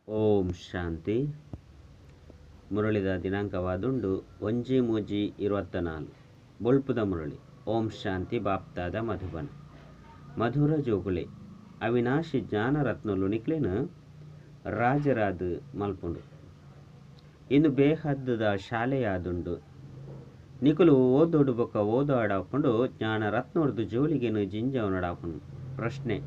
ಓಂ ಶಾಂತಿ. ಮುರಳಿದ ದಿನಾಂಕವಾದುಂಡು 1/3/24. ಬೊಳ್ಪುದ ಮುರಳಿ. ಓಂ ಶಾಂತಿ. ಬಾಪ್ತಾದ ಮಧುಬನ. ಮಧುರ ಜೋಗುಳೆ ಅವಿನಾಶಿ ಜ್ಞಾನರತ್ನಲು ನಿಕ್ಲೆನ ರಾಜರಾದ ಮಲ್ಪುಂಡು. ಇಂದು ಬೇಹದ್ದುದ ಶಾಲೆಯಾದುಂಡು. ನಿಕುಲು ಓದೋಡು ಬೊಕ್ಕ ಓದಾಡಾಪುಂಡು ಜ್ಞಾನರತ್ನೋರ್ದು ಜೋಲಿಗೆನು ಜಿಂಜವನಡಾಪುಂಡು. ಪ್ರಶ್ನೆ: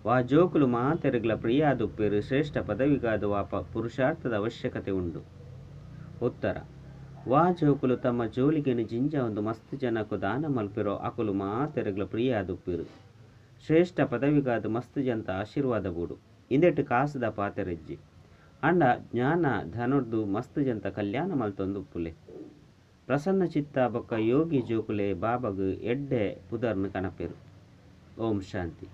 ವಾ ಜೋಕುಲು ಮಾತೆರ್ಗ್ಲ ಪ್ರಿಯಾದುಪ್ಪೇರು ಶ್ರೇಷ್ಠ ಪದವಿಗಾದ ವಾ ಪುರುಷಾರ್ಥದ ಅವಶ್ಯಕತೆ ಉಂಡು? ಉತ್ತರ: ವಾ ಜೋಕುಲು ತಮ್ಮ ಜೋಲಿಗೆನು ಜಿಂಜವಂದು ಮಸ್ತ್ ಜನಕು ದಾನ ಮಲ್ಪಿರೋ ಅಕುಲು ಮಾತೆರ್ಗ್ಲ ಪ್ರಿಯಾದುಪ್ಪೇರು ಶ್ರೇಷ್ಠ ಪದವಿಗಾದ ಮಸ್ತ್ ಜನತ ಆಶೀರ್ವಾದ ಬೋಡು. ಇಂದೆಟ್ಟು ಕಾಸುದ ಪಾತೆರೆಜ್ಜಿ ಅಂಡ ಜ್ಞಾನ ಧನೊರ್ದು ಮಸ್ತ್ ಜನತ ಕಲ್ಯಾಣ ಮಲ್ತೊಂದುಪ್ಪುಲೆ. ಪ್ರಸನ್ನ ಚಿತ್ತ ಬೊಕ್ಕ ಯೋಗಿ ಜೋಕುಲೆ ಬಾಬಾಗು ಎಡ್ಡೆ ಪುದರ್ನು ಕನಪೇರು. ಓಂ ಶಾಂತಿ.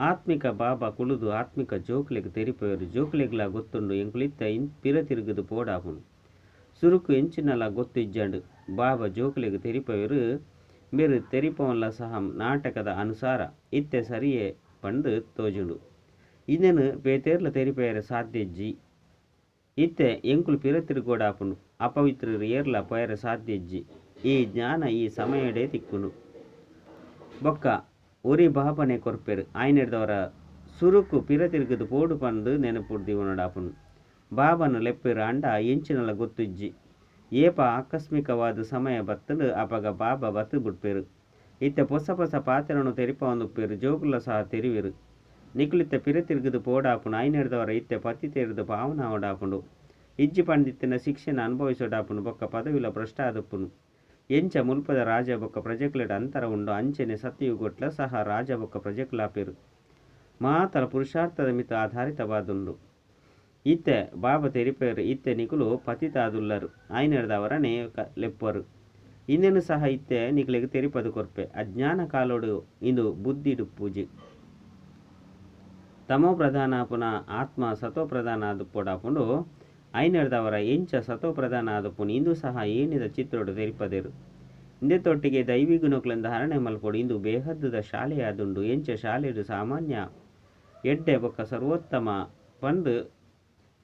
ಆತ್ಮಿಕ ಬಾಬಾ ಕುಳುದು ಆತ್ಮಿಕ ಜೋಕುಲೆಗ್ ತೆರಿಪೇರು. ಜೋಕುಲೆಗ್ಲ ಗೊತ್ತುಂಡು ಎಂಕುಲಿತ್ತ ಪಿರ ತಿರುಗುದು ಪೋಡಾಪುಂಡು. ಸುರುಕು ಎಂಚಿನಲ ಗೊತ್ತು ಇಜ್ಜಂಡು. ಬಾಬಾ ಜೋಕುಲೆಗ್ ತೆರಿಪೇರು. ಮೇರು ತೆರಿಪವನ್ಲ ಸಹ ನಾಟಕದ ಅನುಸಾರ ಇತ್ತೆ ಸರಿಯೇ ಪಂದು ತೋಜುಂಡು. ಇಂದೆನು ಬೇತೇರ್ಲ ತೆರಿಪೇರೆ ಸಾಧ್ಯ ಇಜ್ಜಿ. ಇತ್ತೆ ಎಂಕುಲು ಪಿರ ತಿರುಗೋಡಾಪುಂಡು. ಅಪವಿತ್ರರು ಏರ್ಲ ಪೋಯರೆ ಸಾಧ್ಯ ಇಜ್ಜಿ. ಈ ಜ್ಞಾನ ಈ ಸಮಯಡೇ ತಿಕ್ಕುಂಡು. ಬೊಕ್ಕ ಒರಿ ಬಾಬನೆ ಕೊರ್ಪೆರು. ಆಯ್ನೆಡ್ದವರ ಸುರುಕು ಪಿರ ತಿರುಗುದು ಪೋಡು ಪಂದು ನೆನಪುಡ್ದಿವನಡಾಪುಂಡು. ಬಾಬನು ಲೆಪ್ಪೆರು ಅಂಡ ಎಂಚಿನಲ ಗೊತ್ತು ಇಜ್ಜಿ. ಏಪ ಆಕಸ್ಮಿಕವಾದ ಸಮಯ ಬತ್ತಂಡು ಅಪಗ ಬಾಬಾ ಬತ್ತು ಬಿಡ್ಪೆರು. ಇತ್ತೆ ಪೊಸ ಪೊಸ ಪಾತ್ರನು ತೆರಿಪವೊಂದುಪ್ಪೆರು. ಜೋಕುಲ ಸಹ ತೆರಿವೆರು. ನಿಕುಲಿತ್ತ ಪಿರ ತಿರುಗುದು ಪೋಡಾಪುಂಡು. ಆಯ್ನೆಡ್ದವರ ಇತ್ತೆ ಪತಿ ತೆರೆದು ಪಾವನಾವಡಾಪುಂಡು. ಇಜ್ಜಿ ಪಂಡಿತ್ತಿನ ಶಿಕ್ಷಣ ಅನುಭವಿಸೋಡಾಪುಂಡು. ಬೊಕ್ಕ ಪದವಿಲ ಭ್ರಷ್ಟ ಆದುಪ್ಪುಂಡು. ಎಂಚ ಮುಲ್ಪದ ರಾಜ ಬೊಕ್ಕ ಪ್ರಜೆಕ್ಲೆಡ್ ಅಂತರ ಉಂಡು ಅಂಚೆನೆ ಸತ್ಯಯುಗೊಟ್ಲ ಸಹ ರಾಜ ಬೊಕ್ಕ ಪ್ರಜೆಕ್ಲಾಪೆರು. ಮಾತಲ ಪುರುಷಾರ್ಥದ ಮಿತ ಆಧಾರಿತವಾದುಂಡು. ಇತ್ತೆ ಬಾಬಾ ತೆರಿಪೇರು. ಇತ್ತೆ ನಿಕುಲು ಪತಿತಾದುಲ್ಲರು. ಆಯ್ನೆಡ್ದವರನೆ ಲೆಪ್ಪರು. ಇಂದೆನು ಸಹ ಇತ್ತೆ ನಿಕುಲೆಗ್ ತೆರಿಪದು ಕೊರ್ಪೆ. ಅಜ್ಞಾನ ಕಾಲೋಡು ಇಂದು ಬುದ್ಧಿಡು ಪೂಜೆ. ತಮೋ ಪ್ರಧಾನ ಪುನಃ ಆತ್ಮ ಸತೋ ಪ್ರಧಾನ ಆದುಪ್ಪೊಡಾಪುಂಡು. ಐನೆಡ್ದವರ ಎಂಚ ಸತೋ ಪ್ರಧಾನ ಆದುಪ್ಪುನು ಇಂದು ಸಹ ಏನಿದ ಚಿತ್ರೋಡು ತೆರಿಪದೆರು. ಇಂದೆ ತೊಟ್ಟಿಗೆ ದೈವಿ ಗುಣಕುಲೆಂದ ಹರಣೆ ಮಲ್ಪೊಡು. ಇಂದು ಬೇಹದ್ದುದ ಶಾಲೆಯಾದುಂಡು. ಎಂಚ ಶಾಲೆಡು ಸಾಮಾನ್ಯ ಎಡ್ಡೆ ಬೊಕ್ಕ ಸರ್ವೋತ್ತಮ ಪಂದು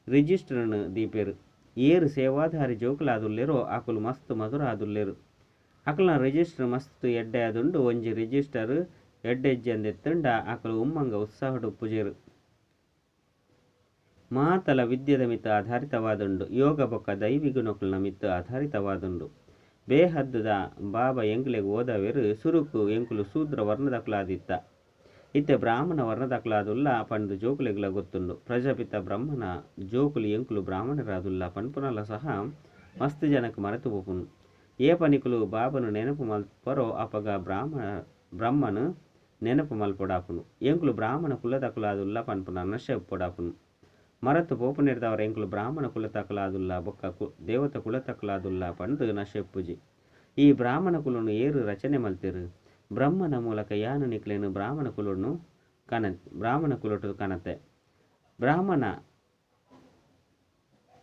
ರಿಜಿಸ್ಟರ್ನು ದೀಪೆರು. ಏರು ಸೇವಾಧಾರಿ ಜೋಕುಲಾದುಲ್ಲೆರೋ ಅಕುಲು ಮಸ್ತ್ ಮಧುರ ಆದುಲ್ಲೆರು. ಅಕುಲ್ನ ರಿಜಿಸ್ಟರ್ ಮಸ್ತ್ ಎಡ್ಡೆ ಆದುಂಡು. ಒಂಜಿ ರಿಜಿಸ್ಟರ್ ಎಡ್ಡೆಜ್ಜಂದೆತ್ತುಂಡ ಅಕುಲು ಉಮ್ಮಂಗ ಉತ್ಸಾಹಡು ಪೂಜೆರು. ಮಾತಲ ವಿದ್ಯೆದ ಮಿತ್ತ ಆಧಾರಿತವಾದುಂಡು. ಯೋಗ ಬೊಕ್ಕ ದೈವಿ ಗುಣಕುಲ್ನ ಮಿತ್ತ ಆಧಾರಿತವಾದುಂಡು. ಬೇಹದ್ದುದ ಬಾಬಾ ಎಂಕುಲೆಗ್ ಓದವೆರು. ಸುರುಕು ಎಂಕುಲು ಶೂದ್ರ ವರ್ಣದಕುಲಾದಿತ್ತ. ಇತ್ತೆ ಬ್ರಾಹ್ಮಣ ವರ್ಣದಕುಲಾದುಲ್ಲ ಪಂದು ಜೋಕುಲೆಗ್ಲ ಗೊತ್ತುಂಡು. ಪ್ರಜಾಪಿತ ಬ್ರಹ್ಮನ ಜೋಕುಲು ಎಂಕುಲು ಬ್ರಾಹ್ಮಣರಾದುಲ್ಲ ಪನ್ಪುನಲ ಸಹ ಮಸ್ತ್ ಜನಕ್ ಮರೆತು ಪೋಪುಂಡು. ಏಪ ನಿಕುಲು ಬಾಬನು ನೆನಪು ಮಲ್ಪರೋ ಅಪಗ ಬ್ರಹ್ಮನು ನೆನಪು ಮಲ್ಪೊಡಾಪುಂಡು. ಎಂಕುಲು ಬ್ರಾಹ್ಮಣ ಕುಲದಕುಲಾದುಲ್ಲ ಪನ್ಪುನ ನಶೆ ಉಪ್ಪೊಡಾಪುಂಡು. ಮರತು ಪೋಪುನೆಡ್ದವರ ಎಂಕುಲು ಬ್ರಾಹ್ಮಣ ಕುಲತಕಲಾದುಲ್ಲ ಬೊಕ್ಕ ದೇವತ ಕುಲತಕಲಾದುಲ್ಲ ಪಂದು ನಶೆಪ್ಪುಜಿ. ಈ ಬ್ರಾಹ್ಮಣ ಕುಲನು ಏರು ರಚನೆ ಮಲ್ತೆರು. ಬ್ರಹ್ಮನ ಮೂಲಕ ಯಾನು ನಿಕ್ಲೆನು ಬ್ರಾಹ್ಮಣ ಕುಲನು ಕನ ಬ್ರಾಹ್ಮಣ ಕುಲಟು ಕನತೆ.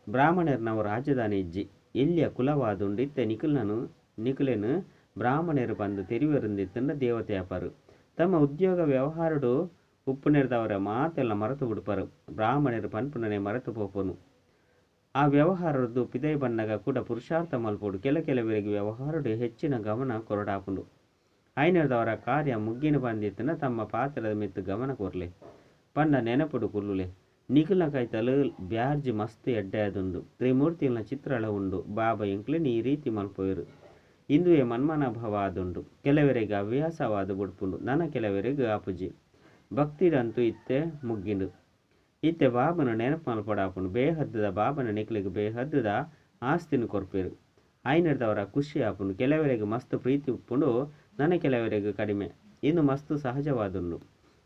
ಬ್ರಾಹ್ಮಣರ್ನವು ರಾಜಧಾನಿ ಇಜ್ಜಿ. ಎಲ್ಲಿಯ ಕುಲವಾದುಂಡು. ಇತ್ತೆ ನಿಕುಲೆನು ಬ್ರಾಹ್ಮಣರು ಬಂದು ತೆರಿವೆರುಂದಿತ್ತಂಡ ದೇವತೆಯಪರು. ತಮ್ಮ ಉದ್ಯೋಗ ವ್ಯವಹಾರಡು ಉಪ್ಪುನೆಡ್ದವರ ಮಾತೆಲ್ಲ ಮರೆತು ಬಿಡ್ಪರು. ಬ್ರಾಹ್ಮಣರು ಪನ್ಪುನನೆ ಮರೆತು ಪೋಪುನು. ಆ ವ್ಯವಹಾರದ್ದು ಪಿದೈ ಬಣ್ಣಗ ಕೂಡ ಪುರುಷಾರ್ಥ ಮಲ್ಪೊಡು. ಕೆಲ ಕೆಲವರಿಗೆ ವ್ಯವಹಾರಡು ಹೆಚ್ಚಿನ ಗಮನ ಕೊರಡಾಪುಂಡು. ಐನೆಡ್ದವರ ಕಾರ್ಯ ಮುಗ್ಗಿನ ಬಂದಿತ್ತನ ತಮ್ಮ ಪಾತ್ರದ ಮಿತ್ತು ಗಮನ ಕೊರ್ಲೆ. ಪಂಡ ನೆನಪುಡು ಕುಲ್ಲುಲೆ. ನಿಕುಲ್ನ ಕೈತಲು ಬ್ಯಾರ್ಜಿ ಮಸ್ತ್ ಎಡ್ಡೆ ಆದುಂಡು. ತ್ರಿಮೂರ್ತಿಲ್ನ ಚಿತ್ರಳ ಉಂಡು. ಬಾಬಾ ಎಂಕ್ಲೆನ್ ಈ ರೀತಿ ಮಲ್ಪೊಯೆರು. ಇಂದುವೆ ಮನ್ಮನಭಾವ ಆದುಂಡು. ಕೆಲವರಿಗೆ ಹವ್ಯಾಸವಾದ ಬುಡ್ಪುಂಡು. ನನ ಕೆಲವರಿಗೆ ಆಪುಜಿ. ಭಕ್ತಿಡಂತೂ ಇತ್ತೆ ಮುಗ್ಗಿಂಡು. ಇತ್ತೆ ಬಾಬನ ನೆನಪು ಮಲ್ಪೊಡಾಪುಂಡು. ಬೇಹದ್ದುದ ಬಾಬನ ನಿಕ್ಲೆಗ್ ಬೇಹದ್ದುದ ಆಸ್ತಿನ ಕೊರ್ಪೆರು. ಐನೆಡ್ದವರ ಖುಷಿ ಆಪುಂಡು. ಕೆಲವರಿಗೆ ಮಸ್ತ್ ಪ್ರೀತಿ ಉಪ್ಪುಂಡು. ನನ ಕೆಲವರಿಗೆ ಕಡಿಮೆ. ಇಂದು ಮಸ್ತ್ ಸಹಜವಾದುಂಡು.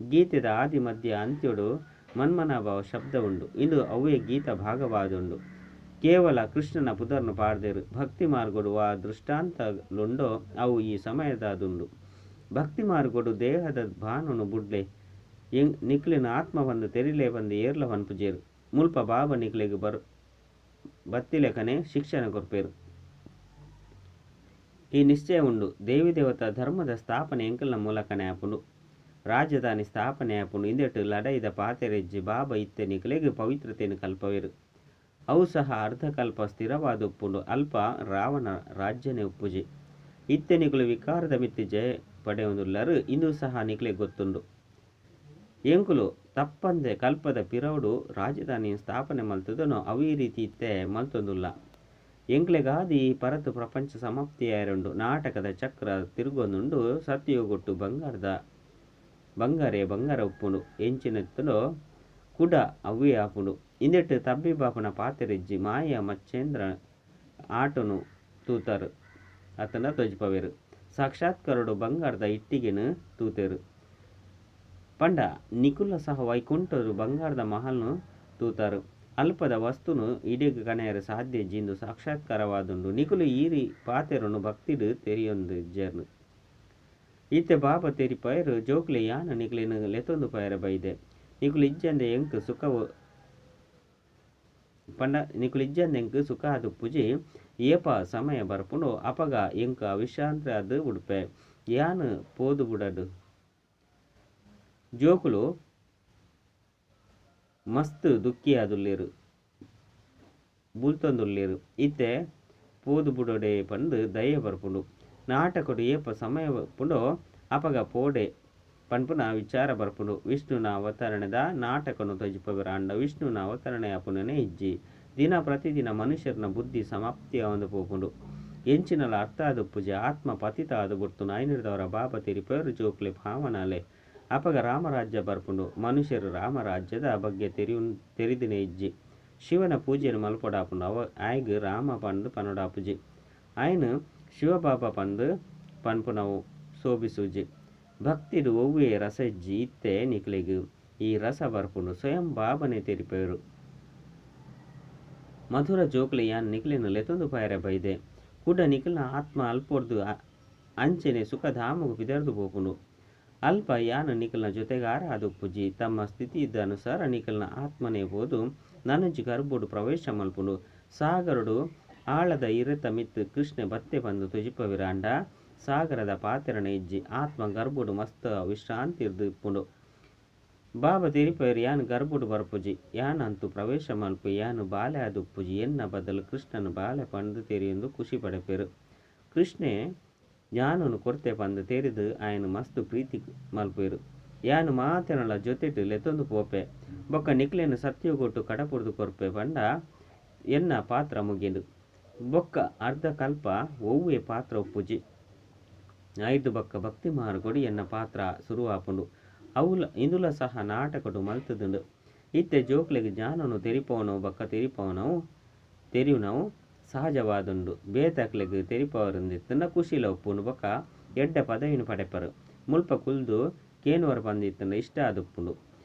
ಗೀತೆದ ಆದಿ ಮಧ್ಯ ಅಂತ್ಯೊಡು ಮನ್ಮನಾಭಾವ ಶಬ್ದ ಉಂಡು. ಇಂದು ಅವೇ ಗೀತ ಭಾಗವಾದುಂಡು. ಕೇವಲ ಕೃಷ್ಣನ ಪುದರ್ನು ಪಾಡ್ದೆರು. ಭಕ್ತಿ ಮಾರ್ಗೊಡು ವಾ ದೃಷ್ಟಾಂತಲುಂಡೋ ಅವು ಈ ಸಮಯದಾದುಂಡು. ಭಕ್ತಿ ಮಾರ್ಗೊಡು ದೇಹದ ಭಾನನು ಬುಡ್ಲೆ. ನಿಕ್ಲೆನ ಆತ್ಮ ಬಂದು ತೆರಿಲೆ ಬಂದು ಏರ್ಲ ಪನ್ಪುಜೆರು. ಮುಲ್ಪ ಬಾಬಾ ನಿಕ್ಲೆಗ್ ಬತ್ತಿಲೆಕನೆ ಶಿಕ್ಷಣ ಕೊರ್ಪೆರು. ಈ ನಿಶ್ಚಯ ಉಂಡು. ದೇವಿ ದೇವತಾ ಧರ್ಮದ ಸ್ಥಾಪನೆ ಎಂಕಲ್ನ ಮೂಲಕನೆ ಆಪುಂಡು. ರಾಜಧಾನಿ ಸ್ಥಾಪನೆ ಆಪುಂಡು. ಇಂದೆಟ್ ಲಡಾಯಿದ ಪಾತೆರೆಜ್ಜಿ. ಬಾಬಾ ಇತ್ತೆ ನಿಕಲೆಗ್ ಪವಿತ್ರತೆನ್ ಕಲ್ಪವೆರು. ಅವು ಸಹ ಅರ್ಧಕಲ್ಪ ಸ್ಥಿರವಾದ್ ಉಪ್ಪುಂಡು. ಅಲ್ಪ ರಾವಣ ರಾಜ್ಯನೇ ಉಪ್ಪುಜಿ. ಇತ್ತೆ ನಿಕುಲು ವಿಕಾರದ ಮಿತ್ತ್ ಜಯ ಪಡೆಯೊಂದುಲ್ಲರು. ಇಂದು ಸಹ ನಿಕಲೆಗ್ ಗೊತ್ತುಂಡು. ಎಂಕುಲು ತಪ್ಪಂದೆ ಕಲ್ಪದ ಪಿರವುಡು ರಾಜಧಾನಿ ಸ್ಥಾಪನೆ ಮಲ್ತದನೋ ಅವೇ ರೀತಿ ಇತ್ತೆ ಮಲ್ತೊಂದುಲ್ಲ. ಎಂಕ್ಲೆಗಾದ್ ಈ ಪರತು ಪ್ರಪಂಚ ಸಮಾಪ್ತಿಯಾರುಂಡು. ನಾಟಕದ ಚಕ್ರ ತಿರುಗೊಂದುಂಡು. ಸತ್ಯಯುಗೊಟ್ಟು ಬಂಗಾರದ ಬಂಗಾರೇ ಬಂಗಾರ ಉಪ್ಪುಂಡು. ಎಂಚಿನತ್ತುಂಡೋ ಕುಡ ಅವೇ ಆಪುಂಡು. ಇಂದೆಟ್ ತಬ್ಬಿ ಬಾಪುನ ಪಾತೆರೆಜ್ಜಿ. ಮಾಯ ಮಚ್ಚೇಂದ್ರ ಆಟನು ತೂತಾರು ಅತನ ತೊಜಪವೇರು. ಸಾಕ್ಷಾತ್ಕಾರಡು ಬಂಗಾರದ ಇಟ್ಟಿಗೆನು ತೂತೆರು. ಪಂಡ ನಿಕುಲ ಸಹ ವೈಕುಂಠರು ಬಂಗಾರದ ಮಹಲ್ನು ತೂತಾರು. ಅಲ್ಪದ ವಸ್ತುನು ಇಡೆಗ್ ಕಣೆಯರ ಸಾಧ್ಯ ಜಿಂದು ಸಾಕ್ಷಾತ್ಕಾರವಾದುಂಡು. ನಿಕುಲು ಈರಿ ಪಾತೆರನು ಭಕ್ತಿಡು ತೆರಿಯೊಂದು ಇತ್ತೆ ಬಾಬಾ ತೆರಿಪಾಯರು ಜೋಕ್ಲೆ ಯಾನ ನಿಕುಲೆನ್ ಲೆತೊಂದು ಪಯರ ಬೈದೆ. ನಿಕುಲು ಇಜ್ಜಂದೆ ಎಂಕ್ ಸುಖವು ಪಂಡ ನಿಕುಲು ಇಜ್ಜಂದೆ ಎಂಕ್ ಸುಖ ಆದುಪ್ಪುಜಿ. ಏಪ ಸಮಯ ಬರ್ಪುಂಡು ಅಪಗ ಎಂಕ್ ಅವಿಶ್ರಾಂತಿ ಆದ್ ಉಡುಪೆ ಯಾನ್ ಪೋದು ಬುಡಡು. ಜೋಕುಲು ಮಸ್ತ್ ದುಃಖಿಯಾದುಲ್ಲೇರು ಬುಲ್ತೊಂದುಲ್ಲೇರು. ಇತ್ತೆ ಪೋದು ಬುಡೋಡೆ ಪಂದು ದಯೆ ಬರ್ಪುಂಡು. ನಾಟಕಡು ಏಪ ಸಮಯ ಬರ್ಪುಂಡೋ ಅಪಗ ಪೋಡೆ ಪನ್ಪುನ ವಿಚಾರ ಬರ್ಪುಂಡು. ವಿಷ್ಣುನ ಅವತರಣದ ನಾಟಕನು ತೊಜಿಪವೆರ್. ಆಂಡ ವಿಷ್ಣುನ ಅವತರಣೆ ಆಪುನನೇ ಇಜ್ಜಿ. ದಿನ ಪ್ರತಿದಿನ ಮನುಷ್ಯರನ ಬುದ್ಧಿ ಸಮಾಪ್ತಿಯಾವಂದು ಪೋಪುಂಡು. ಎಂಚಿನಲ ಅರ್ಥ ಆದುಪ್ಪುಜಿ. ಆತ್ಮ ಪತಿತ ಆದ್ ಬುಡ್ತುಂಡು. ಐನಿರ್ದವರ ಬಾಬಾ ತೆರಿಪವರು ಜೋಕ್ಲೆ ಭಾವನಾಲೆ ಅಪಗ ರಾಮರಾಜ್ಯ ಬರ್ಪುಂಡು. ಮನುಷ್ಯರು ರಾಮರಾಜ್ಯದ ಬಗ್ಗೆ ತೆರಿದಿನೇ ಇಜ್ಜಿ. ಶಿವನ ಪೂಜೆಯನ್ನು ಮಲ್ಪೊಡಾಪುಂಡು. ಅವ ಆಯ್ಗ್ ರಾಮ ಪಂದ್ ಪನೊಡಾಪುಜಿ. ಆಯ್ನ್ ಶಿವಬಾಬಾ ಪಂದ್ ಪನ್ಪುನವು ಶೋಭಿಸೂಜಿ. ಭಕ್ತಿಡು ಒವ್ವೇ ರಸ ಇಜ್ಜಿ. ಇತ್ತೆ ನಿಕಲೆಗ್ ಈ ರಸ ಬರ್ಪುಂಡು. ಸ್ವಯಂ ಬಾಬನೇ ತೆರಿಪವರು. ಮಧುರ ಜೋಕ್ಲೆ ಯಾನ್ ನಿಕಲೆನ್ ಲೆತೊಂದು ಪಯರೆ ಬೈದೆ. ಕುಡ ನಿಕಲ್ನ ಆತ್ಮ ಅಲ್ಪೊರ್ದು ಅಂಚನೆ ಸುಖಧಾಮಗ್ ಪಿದರ್ದು ಪೋಪುಂಡು. ಅಲ್ಪ ಯಾನ್ ನಿಕಲ್ನ ಜೊತೆಗಾರ ಆದುಪ್ಪುಜಿ. ತಮ್ಮ ಸ್ಥಿತಿದ ಅನುಸಾರ ನಿಕಲ್ನ ಆತ್ಮನೇ ಪೋದು ನನೊಂಜಿ ಗರ್ಭೋಡು ಪ್ರವೇಶ ಮಲ್ಪುಂಡು. ಸಾಗರಡು ಆಳದ ಇರೆತ ಮಿತ್ತ್ ಕೃಷ್ಣೆ ಬತ್ತೆ ಪಂದು ತೊಜಿಪವೆರ್. ಆಂಡ ಸಾಗರದ ಪಾತೆರಣ ಇಜ್ಜಿ. ಆತ್ಮ ಗರ್ಭೋಡು ಮಸ್ತ್ ವಿಶ್ರಾಂತಿರ್ದು ಇಪ್ಪುಂಡು. ಬಾಬಾ ತೆರಿಪವೆರ್ ಯಾನ್ ಗರ್ಭೋಡು ಬರ್ಪುಜಿ. ಯಾನ್ ಅಂತೂ ಪ್ರವೇಶ ಮಲ್ಪು. ಯಾನ್ ಬಾಲೆ ಆದುಪ್ಪುಜಿ. ಎನ್ನ ಬದಲು ಕೃಷ್ಣನ ಬಾಲೆ ಪಂದು ತೆರಿಯೊಂದು ಖುಷಿ ಪಡೆಪೆರು. ಕೃಷ್ಣೆ ಜ್ಞಾನನು ಕೊರ್ತೆ ಪಂದು ತೆರಿದು ಆಯನ್ ಮಸ್ತ್ ಪ್ರೀತಿ ಮಲ್ಪುವೆರು. ಯಾನ್ ಮಾತೆನಲ ಜೊತೆಟ್ ಲೆತೊಂದು ಪೋಪೆ. ಬೊಕ್ಕ ನಿಕ್ಲೆನ್ ಸತ್ಯಗೊಟ್ಟು ಕಡಪುರ್ದು ಕೊರ್ಪೆ. ಪಂಡ ಎನ್ನ ಪಾತ್ರ ಮುಗಿಂಡು. ಬೊಕ್ಕ ಅರ್ಧ ಕಲ್ಪ ಒವ್ವೇ ಪಾತ್ರ ಉಪ್ಪುಜಿ. ಐದು ಬೊಕ್ಕ ಭಕ್ತಿ ಮಾರ್ಗೊಡು ಎನ್ನ ಪಾತ್ರ ಶುರುವಾಪುಂಡು. ಅವುಲ ಇಂದುಲ ಸಹ ನಾಟಕಡು ಮಲ್ತದುಂಡು. ಇತ್ತೆ ಜೋಕ್ಲೆಗ್ ಜ್ಞಾನನು ತೆರಿಪವನವು ಬೊಕ್ಕ ತೆರಿಪವನವು ತೆರಿಯುನವು ಸಹಜವಾದುಂಡು. ಬೇತಕ್ಲೆಗ್ ತೆರಿಪವರಂದಿತ್ತುಂಡ ಕುಶಿಲ ಉಪ್ಪುಂಡು. ಬೊಕ್ಕ ಎಡ್ಡೆ ಪದವಿನ ಪಡೆಪರು. ಮುಲ್ಪ ಕುಲ್ದು ಕೇನುವರ ಪಂದಿತ್ತುಂಡ ಇಷ್ಟ ಆದುಪ್ಪುಂಡು.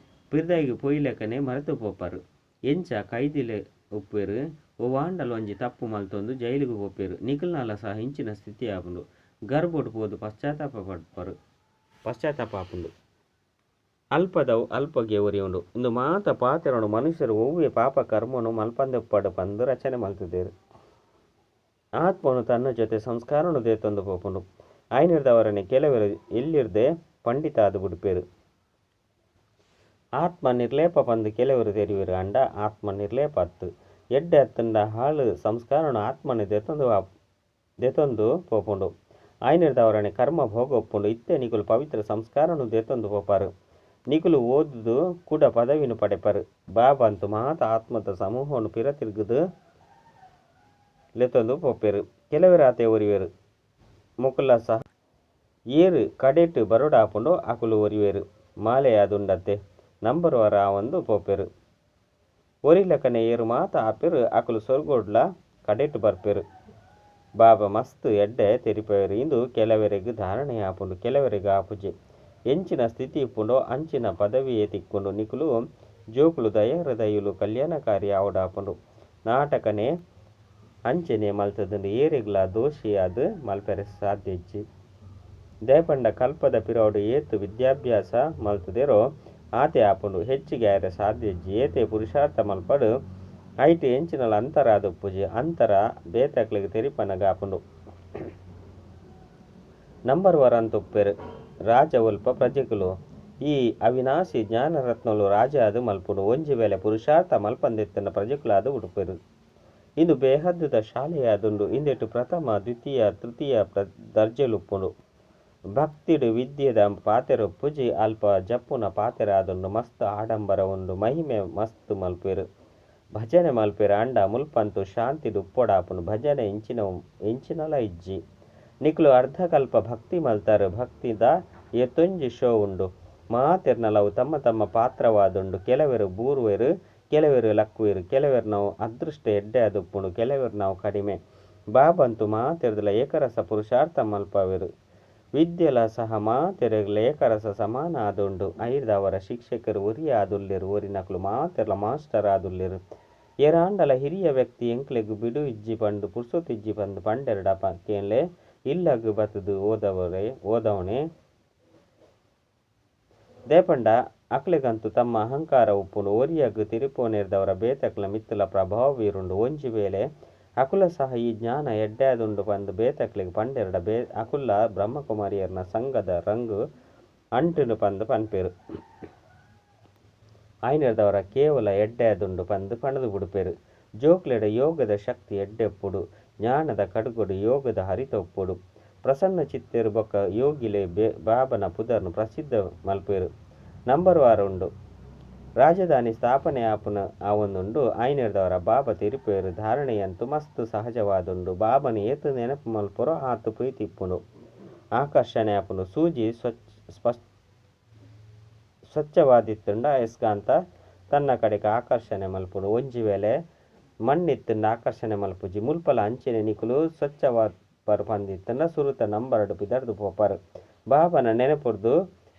ಪಿರ್ದಾಯಿಗ್ ಪೋಯಿಲೆಕ್ಕನೆ ಮರೆತು ಪೋಪರು. ಎಂಚ ಕೈದಿಲೆ ಉಪ್ಪೇರು ಒವಾಂಡಲ ಒಂಜಿ ತಪ್ಪು ಮಲ್ತೊಂದು ಜೈಲಿಗೆ ಪೋಪೇರು. ನಿಕಲ್ನಾಲ ಸಹ ಇಂಚಿನ ಸ್ಥಿತಿ ಆಪುಂಡು. ಗರ್ಭೋಡು ಪೋದು ಪಶ್ಚಾತ್ತಾಪ ಪಡ್ಪರು. ಪಶ್ಚಾತ್ತಾಪ ಆಪುಂಡು. ಅಲ್ಪದವು ಅಲ್ಪಗೆ ಒರಿಯುಂಡು. ಇಂದು ಮಾತ ಪಾತೆರನು ಮನುಷ್ಯರು ಒವ್ವೇ ಪಾಪ ಕರ್ಮನು ಮಲ್ಪಂದೆ ಉಪ್ಪಡು ಪಂದು ರಚನೆ ಮಲ್ತುದೇರು. ಆತ್ಮನು ತನ್ನ ಜೊತೆ ಸಂಸ್ಕಾರನು ದೇತೊಂದು ಪೋಪುಂಡು. ಐನಿರ್ದವರನೆ ಕೆಲವರು ಎಲ್ಲಿರ್ದೆ ಪಂಡಿತ ಆದ್ ಬುಡ್ಪೇರು. ಆತ್ಮ ನಿರ್ಲೇಪ ಪಂದು ಕೆಲವರು ತೆರಿವೆರು. ಆಂಡ ಆತ್ಮ ನಿರ್ಲೇಪ ಅತ್ತು. ಎಡ್ಡೆ ಅತ್ತುಂಡ ಹಾಳು ಸಂಸ್ಕಾರನು ಆತ್ಮನೆ ದೆತೊಂದು ಪೋಪುಂಡು. ಐನಿರ್ದವರನೆ ಕರ್ಮ ಭೋಗ ಉಪ್ಪುಂಡು. ಇತ್ತೆ ನಿಕುಲು ಪವಿತ್ರ ಸಂಸ್ಕಾರನು ದೆತೊಂದು ಪೋಪಾರು. ನಿಕುಲು ಓದುದು ಕುಡ ಪದವಿನ ಪಡೆಪರು. ಬಾಬಾ ಅಂತೂ ಮಾತ ಆತ್ಮದ ಸಮೂಹವನ್ನು ಪಿರ ತಿರುಗುದು ಲೆತೊಂದು ಪೋಪೆರು. ಕೆಲವರಾತೆ ಒರಿವೆರು. ಮುಕುಲ ಸಹ ಏರು ಕಡೆಟ್ ಬರೋಡಾಪುಂಡು ಅಕುಲು ಒರಿವೆರು. ಮಾಲೆಯಾದುಂಡತ್ತೆ ನಂಬರ್ ವಾರ ಆವೊಂದು ಪೋಪೆರು. ಒರಿಲಕನೆ ಏರು ಮಾತ ಆಪೆರು ಅಕುಲು ಸ್ವರ್ಗೋಡ್ಲ ಕಡೆಟ್ ಬರ್ಪೆರು. ಬಾಬಾ ಮಸ್ತ್ ಎಡ್ಡೆ ತೆರಿಪವೆರು. ಇಂದು ಕೆಲವರೆಗ್ ಧಾರಣೆ ಆಪುಂಡು, ಕೆಲವರೆಗ್ ಆಪುಜಿ. ಎಂಚಿನ ಸ್ಥಿತಿ ಇಪ್ಪುಂಡೋ ಅಂಚಿನ ಪದವಿಯೇ ತಿಕ್ಕುಂಡು. ನಿಕುಲು ಜೋಕುಲು ದಯಾ ಹೃದಯುಲು ಕಲ್ಯಾಣಕಾರಿ ಆವೊಡಾಪುಂಡು. ನಾಟಕನೇ ಅಂಚನೆ ಮಲ್ತದುಂಡು. ಏರೆಗ್ಲಾ ದೋಷಿಯಾದ್ ಮಲ್ಪೆರೆ ಸಾಧ್ಯ ಇಜ್ಜಿ. ದಯಪಂಡ ಕಲ್ಪದ ಪಿರವುಡು ಏತ್ ವಿದ್ಯಾಭ್ಯಾಸ ಮಲ್ತುದೇರೋ ಆತೆ ಆಪುಂಡು. ಹೆಚ್ಚಿಗೆ ಆಯೆರೆ ಸಾಧ್ಯ ಇಜ್ಜಿ. ಏತೆ ಪುರುಷಾರ್ಥ ಮಲ್ಪಡು ಐಟ್ ಎಂಚಿನಲ ಅಂತರ ಆದುಪ್ಪುಜಿ. ಅಂತರ ಬೇತಕ್ಲೆಗ್ ತೆರಿಪನಗ ಆಪುಂಡು. ನಂಬರ್ ವರಂತ ಉಪ್ಪೆರು. ರಾಜ ಒಲ್ಪ ಪ್ರಜೆಕುಲು ಈ ಅವಿನಾಶಿ ಜ್ಞಾನರತ್ನಲು ರಾಜ ಆದ್ ಮಲ್ಪುಂಡು. ಒಂಜಿ ವೇಳೆ ಪುರುಷಾರ್ಥ ಮಲ್ಪಂದೆತ್ತುಂಡ ಪ್ರಜೆಕುಲಾದ್ ಉಡುಪೆರು. ಇಂದು ಬೇಹದ್ದುದ ಶಾಲೆಯಾದುಂಡು. ಇಂದೆಟ್ ಪ್ರಥಮ, ದ್ವಿತೀಯ, ತೃತೀಯ ದರ್ಜೆಲುಪ್ಪುಂಡು. ಭಕ್ತಿಡ್ ವಿದ್ಯೆದ ಪಾತೆರ ಉಪ್ಪುಜಿ. ಅಲ್ಪ ಜಪ್ಪುನ ಪಾತೆರ ಆದುಂಡು. ಮಸ್ತ್ ಆಡಂಬರ ಉಂಡು. ಮಹಿಮೆ ಮಸ್ತ್ ಮಲ್ಪುವೆರು. ಭಜನೆ ಮಲ್ಪುವೆರು. ಆಂಡ ಮುಲ್ಪಂತು ಶಾಂತಿಡ್ ಉಪ್ಪೊಡಾಪುಂಡು. ಭಜನೆ ಎಂಚಿನಲ ಇಜ್ಜಿ. ನಿಕುಲು ಅರ್ಧಕಲ್ಪ ಭಕ್ತಿ ಮಲ್ತಾರು. ಭಕ್ತಿದ ಏತೊಂಜಿ ಶೋ ಉಂಡು. ಮಾತೆರ್ನಲವು ತಮ್ಮ ತಮ್ಮ ಪಾತ್ರವಾದುಂಡು. ಕೆಲವೆರು ಬೂರುವೆರು, ಕೆಲವೆರು ಲಕ್ಕುವೆರು. ಕೆಲವೆರ್ನವು ಅದೃಷ್ಟ ಎಡ್ಡೆ ಆದುಪ್ಪುಂಡು, ಕೆಲವೆರ್ನವು ಕಡಿಮೆ. ಬಾಬಂತು ಮಾತೆರ್ದಲ ಏಕರಸ ಪುರುಷಾರ್ಥ ಮಲ್ಪವೆರು. ವಿದ್ಯೆಲ ಸಹ ಮಾತೆರೆಗ್ಲ ಏಕರಸ ಸಮಾನ ಆದುಂಡು. ಐರ್ದಾವರ ಶಿಕ್ಷಕರು ಒರಿಯೇ ಆದುಲ್ಲೆರು. ಒರಿನಕುಲು ಮಾತೆರ್ಲ ಮಾಸ್ಟರ್ ಆದುಲ್ಲೆರು. ಏರಾಂಡಲ ಹಿರಿಯ ವ್ಯಕ್ತಿ ಎಂಕ್ಲೆಗ್ ಬಿಡು ಇಜ್ಜಿ ಪಂದ್ ಪುರ್ಸೊತ್ತು ಇಜ್ಜಿ ಪಂದ್ ಪಂಡೆರ್ಡ ಕೇನ್ಲೆ ಇಲ್ಲಗ್ ಬತ್ತ್ದ್ ಓದವರೆ ಓದವಣೆ. ದೇಪಂಡ ಅಕ್ಲೆಗಂತೂ ತಮ್ಮ ಅಹಂಕಾರ ಉಪ್ಪುಂಡು. ಒರಿಯಗ್ ತೆರಿಪೋನೆರ್ದವರ ಬೇತೆಕ್ಲೆನ ಮಿತ್ತುಲ ಪ್ರಭಾವ ಬೀರುಂಡು. ಒಂಜಿ ವೇಳೆ ಅಕುಲ ಸಹ ಈ ಜ್ಞಾನ ಎಡ್ಡೆ ಆದುಂಡು ಪಂದ್ ಬೇತೆಕ್ಲೆಗ್ ಪಂಡೆರ್ಡ ಅಕುಲ್ಲ ಬ್ರಹ್ಮಕುಮಾರಿಯರ್ನ ಸಂಘದ ರಂಗು ಅಂಟುಂಡು ಪಂದ್ ಪನ್ಪೆರ್. ಆಯಿನೆರ್ದವರ ಕೇವಲ ಎಡ್ಡೆ ಆದುಂಡು ಪಂದ್ ಪಂಡ್ದ್ ಬುಡ್ಪೆರ್. ಜೋಕ್ಲೆಡ ಯೋಗದ ಶಕ್ತಿ ಎಡ್ಡೆ ಉಪ್ಪುಡು. ಜ್ಞಾನದ ಖಡ್ಗಡು ಯೋಗದ ಹರಿತ ಉಪ್ಪುಡು. ಪ್ರಸನ್ನ ಚಿತ್ತೆರ್ ಬೊಕ್ಕ ಯೋಗಿಲೆ ಬಾಬನ ಪುದರ್ನ್ ಪ್ರಸಿದ್ಧ ಮಲ್ಪುವೆರ್. ನಂಬರ್ ವಾರ್ ಉಂಡು. ರಾಜಧಾನಿ ಸ್ಥಾಪನೆ ಆಪುನ ಆವೊಂದುಂಡು. ಆಯಿನೆರ್ದವರ ಬಾಬಾ ತೆರಿಪುವೆರ್. ಧಾರಣೆಯಂತೂ ಮಸ್ತ್ ಸಹಜವಾದುಂಡು. ಬಾಬನ ಏತ್ ನೆನಪು ಮಲ್ಪುವರೋ ಆತ್ ಪ್ರೀತಿ ಇಪ್ಪುಂಡು. ಆಕರ್ಷಣೆ ಆಪುಂಡು. ಸೂಜಿ ಸ್ವಚ್ಛವಾದಿತ್ತುಂಡ ಅಯಸ್ಕಾಂತ ತನ್ನ ಕಡೆಗೆ ಆಕರ್ಷಣೆ ಮಲ್ಪುಂಡು. ಒಂಜಿ ವೇಳೆ ಮಣ್ಣಿತ್ತುಂಡ ಆಕರ್ಷಣೆ ಮಲ್ಪುಜಿ. ಮುಲ್ಪಲ ಅಂಚೆನೆ ನಿಕುಲು ಸ್ವಚ್ಛವಾದ್ ಪಂದಿತ್ತುಂಡ ಸುರುತ ನಂಬರ್ಡ್ ಪಿದರ್ದು ಪೋಪರ್. ಬಾಬನ ನೆನಪುರ್ದು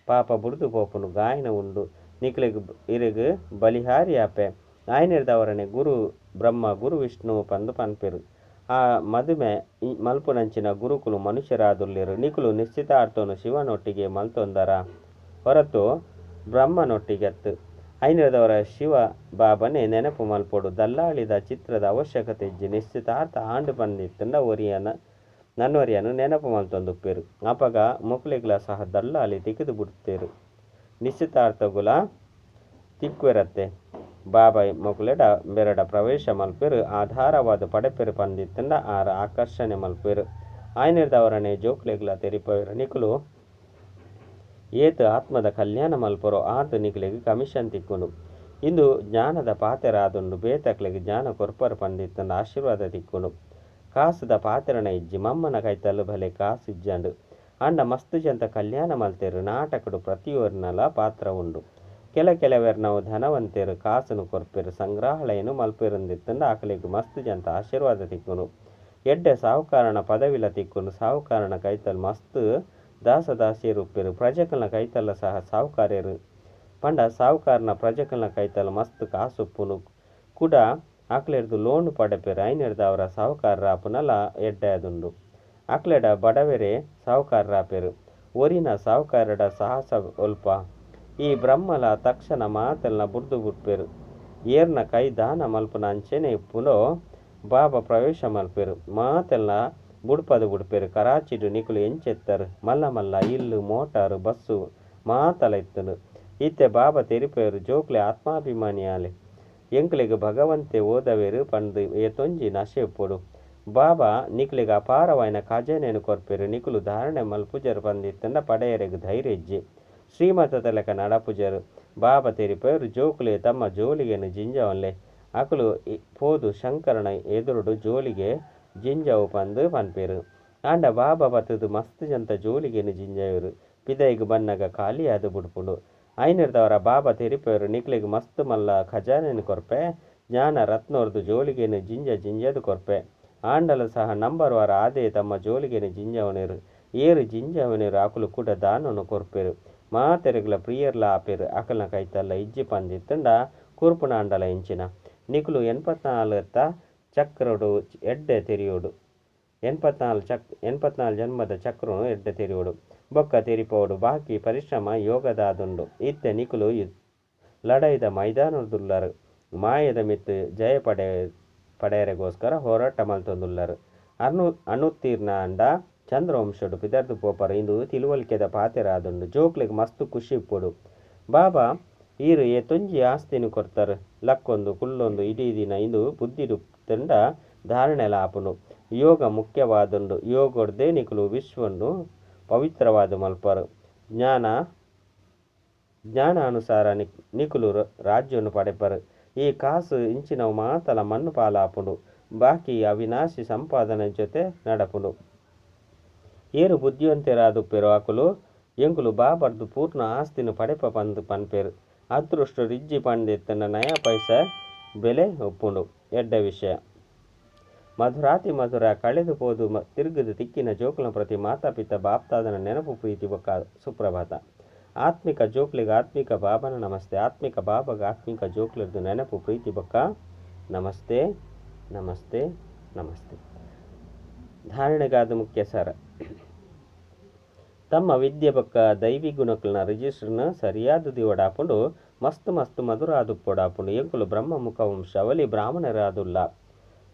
ಪಾಪ ಬುಡ್ದು ಪೋಪುಂಡು. ಗಾಯನ ಉಂಡು. ನಿಕ್ಲೆಗ್ ಇರೆಗ್ ಬಲಿಹಾರಿ ಆಪೆ. ಆಯಿನೆರ್ದವರನೆ ಗುರು ಬ್ರಹ್ಮ ಗುರು ವಿಷ್ಣು ಪಂದ್ ಪನ್ಪೆರ್. ಆ ಮದುಮೆ ಮಲ್ಪುನಂಚಿನ ಗುರುಕುಲು ಮನುಷ್ಯರಾದುಲ್ಲೆರ್. ನಿಕುಲು ನಿಶ್ಚಿತಾರ್ಥನು ಶಿವನೊಟ್ಟಿಗೆ ಮಲ್ತೊಂದರ ಹೊರತು ಬ್ರಹ್ಮನೊಟ್ಟಿಗೆತ್. ಐನೆರ್ದವರ ಶಿವ ಬಾಬನೇ ನೆನಪು ಮಲ್ಪೊಡು. ದಲ್ಲಾಳಿದ ಚಿತ್ರದ ಅವಶ್ಯಕತೆ ಇಜ್ಜಿ. ನಿಶ್ಚಿತಾರ್ಥ ಆಂಡ್ ಪಂದಿತ್ತುಂಡ ಒರಿಯನ ನನ್ನೊರಿಯನ್ ನೆನಪು ಮಲ್ತೊಂದುಪ್ಪೆರ್. ಅಪಗ ಮೊಕ್ಲೆಗ್ಲ ಸಹ ದಲ್ಲಾಳಿ ತಿಕ್ಕಿದ್ ಬಿಡ್ತೇರು. ನಿಶ್ಚಿತಾರ್ಥಗುಲ ತಿಕ್ವೆರತ್ತೆ. ಬಾಬಾ ಮೊಕ್ಲೆಡ ಬೆರಡ ಪ್ರವೇಶ ಮಲ್ಪೆರು. ಆಧಾರವಾದ ಪಡೆಪೆರು ಪಂದಿತ್ತುಂಡ ಆರ್ ಆಕರ್ಷಣೆ ಮಲ್ಪೆರು. ಆಯ್ನೆರ್ದವರನೆ ಜೋಕ್ಲೆಗ್ಲ ತೆರಿಪವೆರ್. ನಿಕುಲು ಏತ್ ಆತ್ಮದ ಕಲ್ಯಾಣ ಮಲ್ಪರೋ ಆತ್ ನಿಕ್ಲೆಗ್ ಕಮಿಷನ್ ತಿಕ್ಕುಂಡು. ಇಂದು ಜ್ಞಾನದ ಪಾತೆರ ಆದುಂಡು. ಬೇತಕ್ಲೆಗ್ ಜ್ಞಾನ ಕೊರ್ಪರ್ ಪಂದಿತ್ತುಂಡ ಆಶೀರ್ವಾದ ತಿಕ್ಕುಂಡು. ಕಾಸುದ ಪಾತೆರಣ ಇಜ್ಜಿ. ಮಮ್ಮನ ಕೈತಲ್ ಬಲೆ ಕಾಸು ಇಜ್ಜಂಡು. ಆಂಡ ಮಸ್ತ್ ಜನತ ಕಲ್ಯಾಣ ಮಲ್ತೆರು. ನಾಟಕಡು ಪ್ರತಿಯೊರಿನಲ ಪಾತ್ರ ಉಂಡು. ಕೆಲವೆರ್ನವು ಧನವಂತೆರು ಕಾಸುನು ಕೊರ್ಪೆರು. ಸಂಗ್ರಹಾಲಯನು ಮಲ್ಪೆರುಂದಿತ್ತುಂಡ ಅಕ್ಲೆಗ್ ಮಸ್ತ್ ಜನತ ಆಶೀರ್ವಾದ ತಿಕ್ಕುಂಡು. ಎಡ್ಡೆ ಸಾಹುಕಾರನ ಪದವಿಲ ತಿಕ್ಕುಂಡು. ಸಾಹುಕಾರನ ಕೈತಲ್ ಮಸ್ತ್ ದಾಸ ದಾಸಿಯರು ಉಪ್ಪೆರು. ಪ್ರಜೆಕಲ್ನ ಕೈತಲ್ಲ ಸಹ ಸಾಹುಕಾರ್ಯರು ಪಂಡ ಸಾಹುಕಾರನ ಪ್ರಜೆಕಲ್ನ ಕೈತಲ್ ಮಸ್ತ್ ಕಾಸು ಉಪ್ಪುಂಡು. ಕುಡ ಅಕ್ಲೆರ್ದು ಲೋನ್ ಪಡೆಪೆರು. ಐನೆರ್ದವರ ಸಾಹುಕಾರರಾಪುನಲ ಎಡ್ಡೆ ಆದುಂಡು. ಅಕ್ಲೆಡ ಬಡವೆರೇ ಸಾಹುಕಾರರಾಪೆರು. ಒರಿನ ಸಾಹುಕಾರಡ ಸಾಹಸ ಒಲ್ಪ. ಈ ಬ್ರಹ್ಮಲ ತಕ್ಷಣ ಮಾತೆಲ್ನ ಬುಡ್ದು ಬುಡ್ಪೆರು. ಏರ್ನ ಕೈ ದಾನ ಮಲ್ಪುನ ಅಂಚೆನೆ ಇಪ್ಪುಂಡೋ ಬಾಬಾ ಪ್ರವೇಶ ಮಲ್ಪೆರು. ಮಾತೆಲ್ನ ಬುಡ್ಪದು ಬುಡ್ಪೆರು. ಕರಾಚಿಡ್ ನಿಕುಲು ಎಂಚೆತ್ತರು. ಮಲ್ಲ ಮಲ್ಲ ಇಲ್ಲು ಮೋಟಾರು ಬಸ್ಸು ಮಾತಲ ಇತ್ತುಂಡು. ಇತ್ತೆ ಬಾಬಾ ತೆರಿಪೆರು ಜೋಕ್ಲೆ ಆತ್ಮಾಭಿಮಾನಿಯಾಲೆ. ಎಂಕ್ಲೆಗ್ ಭಗವಂತೆ ಓದವೆರು ಪಂದ್ ಏತೊಂಜಿ ನಶೆ ಉಪ್ಪೊಡು. ಬಾಬಾ ನಿಕ್ಲೆಗ್ ಅಪಾರವಾಯಿನ ಖಜಾನೆನ್ ಕೊರ್ಪೆರು. ನಿಕುಲು ಧಾರಣೆ ಮಲ್ಪುಜರು ಪಂದಿತ್ತುಂಡ ಪಡೆಯರೆಗ್ ಧೈರ್ಯ ಇಜ್ಜಿ. ಶ್ರೀಮತದ ಲೆಕ್ಕ ನಡಪುಜರು. ಬಾಬಾ ತೆರಿಪೆರು ಜೋಕ್ಲೆ ತಮ್ಮ ಜೋಳಿಗೆನ್ ಜಿಂಜಾವನ್ಲೆ. ಅಕುಲು ಪೋದು ಶಂಕರನ ಎದುರುಡು ಜೋಳಿಗೆ ಜಿಂಜಾವು ಪಂದ್ ಪನ್ಪೆರು. ಆಂಡ ಬಾಬಾ ಬತ್ತುದು ಮಸ್ತ್ ಜನತ ಜೋಳಿಗೆನ್ ಜಿಂಜಾವೆರು. ಪಿದಯಿಗ್ ಬನ್ನಗ ಖಾಲಿಯಾದ್ ಬುಡ್ಪುಂಡು. ಐನೆರ್ದವರ ಬಾಬಾ ತೆರಿಪೆರು ನಿಕ್ಲೆಗ್ ಮಸ್ತ್ ಮಲ್ಲ ಖಜಾನೆನ್ ಕೊರ್ಪೆ. ಜ್ಞಾನ ರತ್ನೋರ್ದು ಜೋಳಿಗೆನ್ ಜಿಂಜ ಜಿಂಜಾದ್ ಕೊರ್ಪೆ. ಆಂಡಲ ಸಹ ನಂಬರ್ ವಾರ್ ಆದೇ ತಮ್ಮ ಜೋಳಿಗೆನ್ ಜಿಂಜಾವನೇರು. ಏರು ಜಿಂಜಾವನೇರು ಅಕುಲು ಕೂಡ ದಾನನು ಕೊರ್ಪೆರು. ಮಾತೆರೆಗ್ಲ ಪ್ರಿಯರ್ಲ ಆಪೆರು. ಅಕಲ್ನ ಕೈತಲ್ಲ ಇಜ್ಜಿ ಪಂದಿತ್ತುಂಡ ಕೂರ್ಪುನಾಂಡಲ ಎಂಚಿನ. ನಿಕುಲು 84 ಚಕ್ರಡು ಎಡ್ಡೆ ತೆರಿಯೋಡು. 84 ಜನ್ಮದ ಚಕ್ರನು ಎಡ್ಡೆ ತೆರಿಯೋಡು. ಬೊಕ್ಕ ತೆರಿಪೋಡು. ಬಾಕಿ ಪರಿಶ್ರಮ ಯೋಗದಾದುಂಡು. ಇತ್ತೆ ನಿಕುಲು ಲಡಾಯಿದ ಮೈದಾನದುಲ್ಲರು. ಮಾಯದ ಮಿತ್ತು ಜಯ ಪಡೆಯರೆಗೋಸ್ಕರ ಹೋರಾಟ ಮಲ್ತೊಂದುಲ್ಲರು. ಅನುತ್ತೀರ್ಣ ಅಂಡ ಚಂದ್ರವಂಶಡು ಪಿದರ್ದು ಪೋಪರ್. ಇಂದು ತಿಳುವಳಿಕೆದ ಪಾತೆರ ಆದುಂಡು. ಜೋಕ್ಲೆಗ್ ಮಸ್ತ್ ಖುಷಿ ಉಪ್ಪೊಡು. ಬಾಬಾ ಈರ್ ಏತೊಂಜಿ ಆಸ್ತಿನ್ ಕೊರ್ತರ್. ಲಕ್ಕೊಂದು ಕುಲ್ಲೊಂದು ಇಡೀ ದಿನ ಇಂದು ಬುದ್ಧಿಡ್ ಇತ್ತ್ಂಡ ಧಾರಣೆಲ ಆಪುಂಡು. ಯೋಗ ಮುಖ್ಯವಾದುಂಡು. ಯೋಗರ್ದೇ ನಿಕುಲು ವಿಶ್ವನ್ ಪವಿತ್ರವಾದ್ ಮಲ್ಪುವರ್. ಜ್ಞಾನ ಜ್ಞಾನಾನುಸಾರ ನಿಕುಲು ರಾಜ್ಯನ್ ಪಡೆಪರ್. ಈ ಕಾಸ್ ಇಂಚಿನವು ಮಾತಲ ಮಣ್ಣ್ ಪಾಲಾಪುಂಡು. ಬಾಕಿ ಅವಿನಾಶಿ ಸಂಪಾದನೆ ಜೊತೆ ನಡಪುಂಡು. ಏರ್ ಬುದ್ಧಿವಂತೆರಾದುಪ್ಪೆರೋ ಅಕುಲು ಎಂಕುಲು ಬಾಬಾರ್ದ್ ಪೂರ್ಣ ಆಸ್ತಿನ್ ಪಡೆಪ ಪಂದ್ ಪನ್ಪೆರ್. ಅದೃಷ್ಟಡ್ ಇಜ್ಜಿ ಪಂದ್ ಇತ್ತ್ಂಡ ನಯಾ ಪೈಸೆ ಬೆಲೆ ಉಪ್ಪುಂಡು. ಎಡ್ಡೆ ವಿಷಯ. ಮಧುರಾತಿ ಮಧುರ ಕಳೆದು ಪೋದು ತಿರ್ಗುದು ತಿಕ್ಕಿನ ಜೋಕುಲ್ನ ಪ್ರತಿ ಮಾತಾ ಪಿತ ಬಾಪ್ತಾದನ ನೆನಪು ಪ್ರೀತಿ ಬೊಕ್ಕ ಸುಪ್ರಭಾತ. ಆತ್ಮಿಕ ಜೋಕ್ಲೆಗ್ ಆತ್ಮಿಕ ಬಾಬನ ನಮಸ್ತೆ. ಆತ್ಮಿಕ ಬಾಬಾಗ ಆತ್ಮಿಕ ಜೋಕ್ಲೆರ್ದ್ ನೆನಪು ಪ್ರೀತಿ ಬೊಕ್ಕ ನಮಸ್ತೆ ನಮಸ್ತೆ ನಮಸ್ತೆ. ಧಾರಣೆಗಾದ ಮುಖ್ಯ ಸಾರ. ತಮ್ಮ ವಿದ್ಯೆ ಬೊಕ್ಕ ದೈವಿ ಗುಣಕಲ್ನ ರಿಜಿಸ್ಟರ್ನ ಸರಿಯಾದ ದಿವಡಾಪುಂಡು. ಮಸ್ತ್ ಮಸ್ತ್ ಮಧುರಾದುಪ್ಪೊಡಾಪುಂಡು. ಎಂಕುಲು ಬ್ರಹ್ಮ ಮುಖ ವಂಶಾವಳಿ ಬ್ರಾಹ್ಮಣರಾದುಲ್ಲ.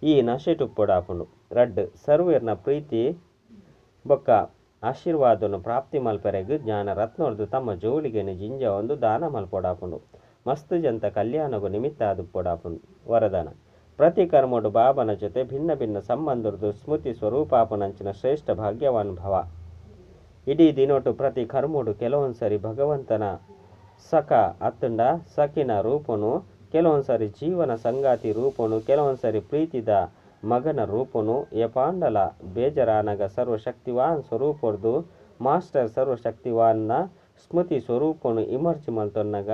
ಈ ನಶೆಟುಪ್ಪೊಡಾಪುಂಡು. ರಡ್ಡ್ ಸರ್ವೇರ್ನ ಪ್ರೀತಿ ಬೊಕ್ಕ ಆಶೀರ್ವಾದನು ಪ್ರಾಪ್ತಿ ಮಲ್ಪೆರೆಗ್ ಜ್ಞಾನ ರತ್ನೊರ್ದು ತಮ್ಮ ಜೋಳಿಗೆನ್ ಜಿಂಜಾವೊಂದು ದಾನ ಮಲ್ಪೊಡಾಪುಂಡು. ಮಸ್ತ್ ಜನತ ಕಲ್ಯಾಣಗ್ ನಿಮಿತ್ತ ಆದುಪ್ಪೊಡಾಪುಂಡು. ವರದಾನ. ಪ್ರತಿ ಕರ್ಮಡು ಬಾಬನ ಜೊತೆ ಭಿನ್ನ ಭಿನ್ನ ಸಂಬಂಧರ್ದು ಸ್ಮೃತಿ ಸ್ವರೂಪಾಪನಂಚಿನ ಶ್ರೇಷ್ಠ ಭಾಗ್ಯವಾನ್ ಭವ. ಇಡೀ ದಿನೊಟು ಪ್ರತಿ ಕರ್ಮಡು ಕೆಲವೊಂದ್ಸರಿ ಭಗವಂತನ ಸಖ ಅತ್ತಂಡ ಸಖಿನ ರೂಪನು, ಕೆಲವೊಂದ್ಸರಿ ಜೀವನ ಸಂಗಾತಿ ರೂಪನು, ಕೆಲವೊಂದ್ಸರಿ ಪ್ರೀತಿದ ಮಗನ ರೂಪನು, ಏಪಾಂಡಲ ಬೇಜಾರಾನಗ ಸರ್ವಶಕ್ತಿವಾನ್ ಸ್ವರೂಪೊರ್ದು ಮಾಸ್ಟರ್ ಸರ್ವಶಕ್ತಿವಾನ್ನ ಸ್ಮೃತಿ ಸ್ವರೂಪನು ಇಮರ್ಜ್ ಮಲ್ತೊನ್ನಗ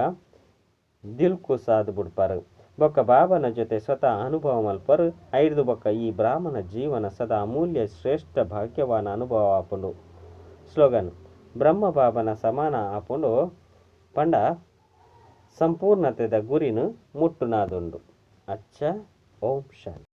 ದಿಲ್ಕುಸಾದ್ ಬುಡ್ಪಾರ್. ಬೊಕ್ಕ ಬಾಬನ ಜೊತೆ ಸ್ವತಃ ಅನುಭವ ಮಲ್ಪರ್. ಐರ್ದ್ ಬೊಕ್ಕ ಈ ಬ್ರಾಹ್ಮಣ ಜೀವನ ಸದಾ ಅಮೂಲ್ಯ ಶ್ರೇಷ್ಠ ಭಾಗ್ಯವಾನ್ ಅನುಭವ ಆಪುಂಡು. ಸ್ಲೋಗನ್: ಬ್ರಹ್ಮ ಬಾಬನ ಸಮಾನ ಆಪುಂಡು ಪಂಡ ಸಂಪೂರ್ಣತೆದ ಗುರಿನ್ ಮುಟ್ಟುನಾದುಂಡು. ಅಚ್ಚ, ಓಂ ಶಾಂತಿ.